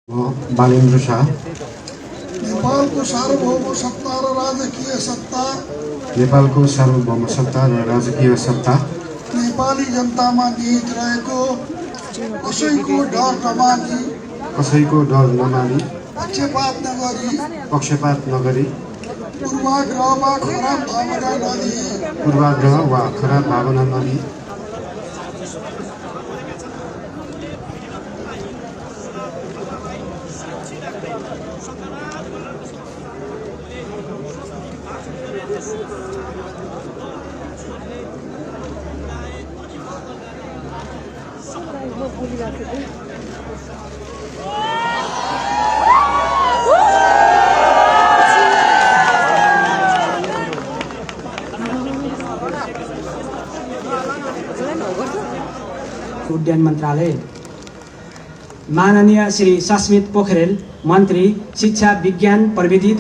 बालेन्द्र शाह। नेपालको सार्वभौम सत्ता र राजकीय सत्ता नेपालको सार्वभौम सत्ता र राजकीय सत्ता नेपाली जनतामा निहित रहेको कसैको डर नमानी पक्षपात नगरी पूर्वाग्रह वा खराब भावना नलिई उड्डयन मन्त्रालय माननीय श्री सस्मित पोखरेल मन्त्री शिक्षा विज्ञान प्रविधि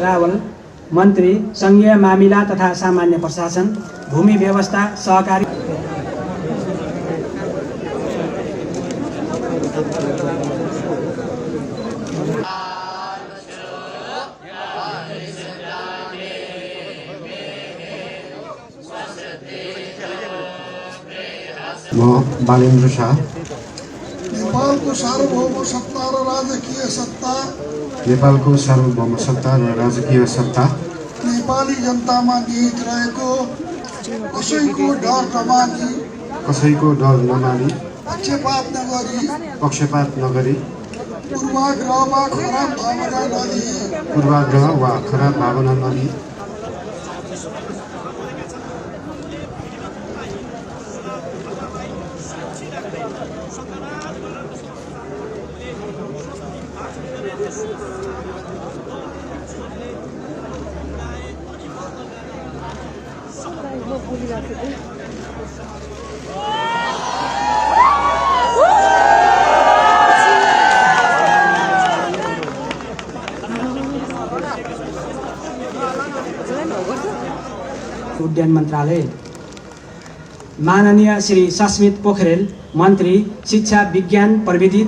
रावल मन्त्री सङ्घीय मामिला तथा सामान्य प्रशासन भूमि व्यवस्था सहकारी बालेन्द्र शाह। नेपालको सार्वभौम सत्ता र राजकीय सत्ता नेपालको सार्वभौम सत्ता र राजकीय सत्ता नेपाली जनतामा निहित रहेको कसैको डर नमानी पक्षपात नगरी पूर्वाग्रह वा खराब भावना नलिई उड्डयन मन्त्रालय माननीय श्री सस्मित पोखरेल मन्त्री शिक्षा विज्ञान प्रविधि